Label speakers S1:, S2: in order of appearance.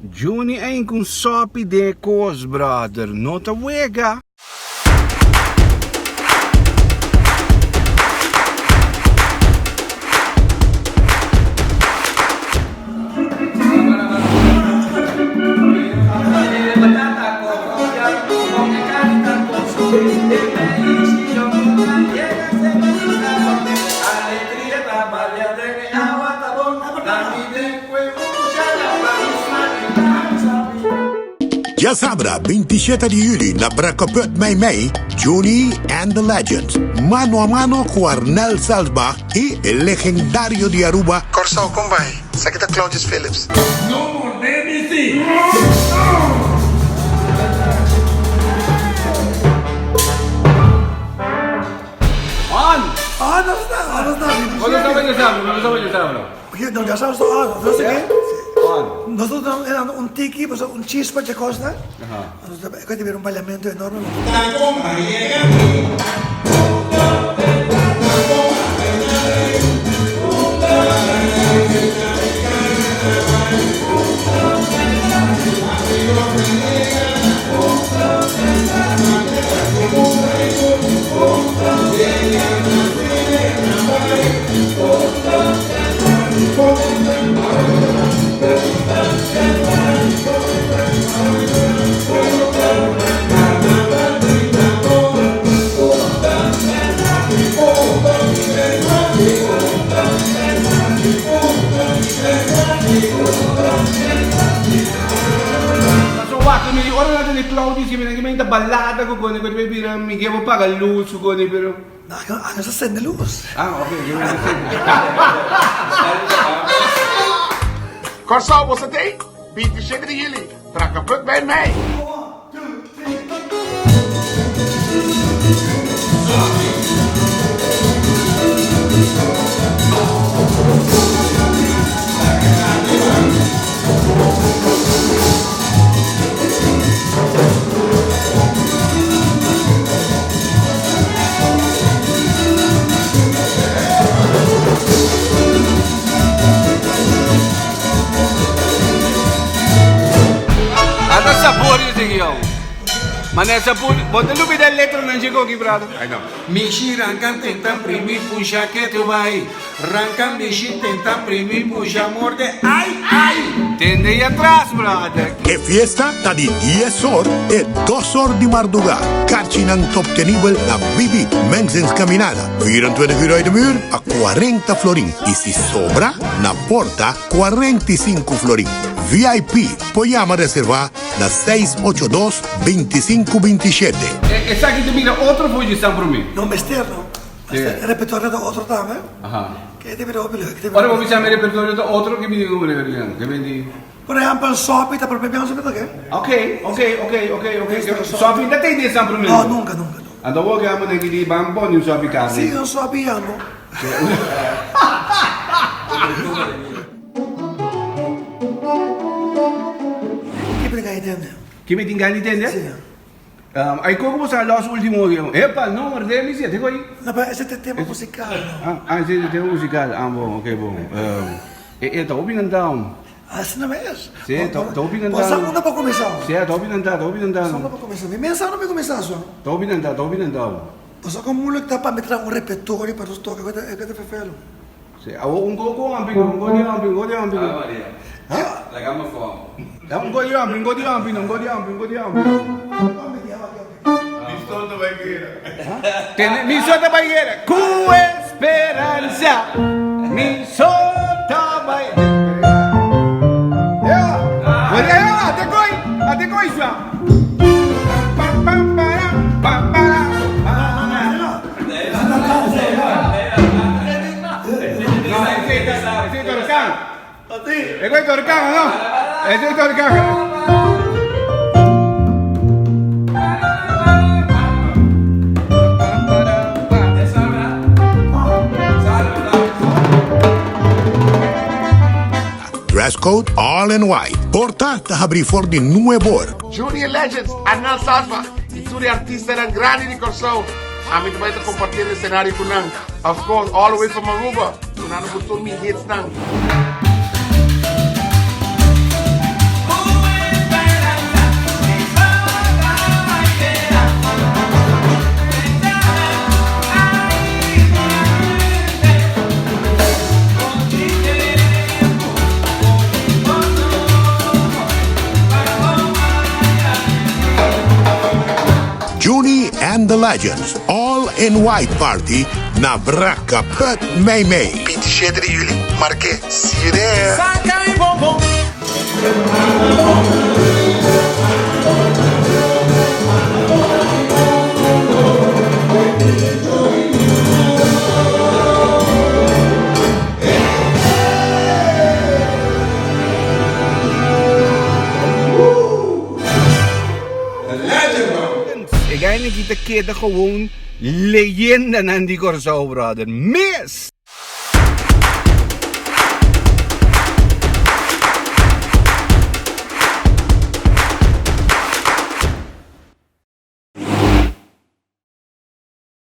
S1: Juni a hinka un sopi den e kos brother, no ta wega.
S2: Djasabra bintishete di yüli na Brakkeput Mei Mei, Juni and the Legends, mano a mano ku Arnel Salsbach i e legendario di Aruba,
S3: Kòrsou kon bai? Esaki ta Claudius Philips.
S4: No mordé mi sí!
S1: On!
S5: Ah, nos ta, ah, nos ta.
S1: Nos ta bai djasabra, nos ta bai djasabra.
S5: Oye, no, djasabra ta on, nos ta ke?
S1: On.
S5: Nos ta dando un tiki, pasobra un chispa dje kosnan. Nos ta e ta bira un baliamentu enorme.
S1: Paso wak mi ora nan tene Claudio si mi nan ta balada ku koni ku bira mi ke bo paga luz ku koni pero.
S5: No, a nos a sende luz.
S1: Ah ok ke mi a sende.
S3: Kòrsou bo sa tei? 27 di yüli, Trakaput bij mei!
S1: Ata sabor yo tin yow. Mane sabor, bo ta lubida e letranan dje koki brother.
S3: Ay no.
S4: Mishi ranka tenta primi pusha ketu bai Ranka mishi tenta primi pusha morde ai ai.
S1: Tende y atras brother.
S2: E fiesta ta di dies or te dos or di marduga. Karchinan ta obtenibel na Bibi Mensens Caminada, 24 uur uit de muur pa cuarenta florin y si sobra na porta 45 florin. VIP por yama reserva na seis ocho dos, 25 27.
S1: Esaki ta bira otro for dje San Prome.
S5: No mester no. Mester e repertorio ta otro tambe. Ke ta bira hopi leuk.
S1: Ora bo bisa mi e repertorio ta otro ke mi di como repertorio? Ke mi di.
S5: Por ehempel Sopi ta propio bian sopi ta ke?
S1: Ok ok ok ok ok Sopi ta tei den San Prome?
S5: No nunca nunca nunca.
S1: Anto bo ke amo den ki di ban pone un sopi carne.
S5: Si un sopi amo. Ki mi tin gana di tende?
S1: Ki mi tin gana di tende?
S5: Si.
S1: Ay kon ku bo sa los ultimo dia? Epa, no mordé mi si, te koi.
S5: No, pero ese ta tema musical, no?
S1: Ah, ese ta tema musical. Ah, bon, ok, bon. E, e ta hopi cantao.
S5: Asina mes.
S1: Si, ta, ta hopi
S5: Bo sa
S1: cantao.
S5: unda pa cuminsa?
S1: Si, ta hopi cantao, ta hopi cantao.
S5: Sa unda pa cuminsa? Mi mes sa unda mi cuminsa, so.
S1: Ta hopi cantao, ta hopi cantao.
S5: Bo sa kon moeilijk ta pa mi traha un repertorio pa nos toca, e ta vervelend.
S1: Si, awo un go ku ampi, un go di ampi, un go di ampi.
S6: Ave Maria. Laga mi fo.
S1: Un go di ampi, un go di ampi, un go di ampi, un go di ampi.
S4: Mi sol ta bai guera.
S1: Tende, mi sol ta bai guera. Ku esperansa, mi sol ta bai. Ewa, ewa, ate koi, ate koi sua. Pa pa para, pa para, pa. Ese es Torcán. Ese es Torcán, ¿no? Ese es Torcán.
S2: Dress code all in white. Porta ta habri for di nuebor.
S3: Junior Legends, Arnel Salsbach y tur e artistanan grandi di Kòrsou. Ami ta bai ta kompartiendo escenario ku nan. Of course, all the way from Aruba, sonando ku tur mi hitsnan.
S2: and the Legends All in White Party na Brakkeput Mei Mei. 27 di juli, mark'é, see you there!
S4: Saca mi bonbon.
S1: E gainan aki ta keda gewoon leyendanan di Kòrsou brother. Mes!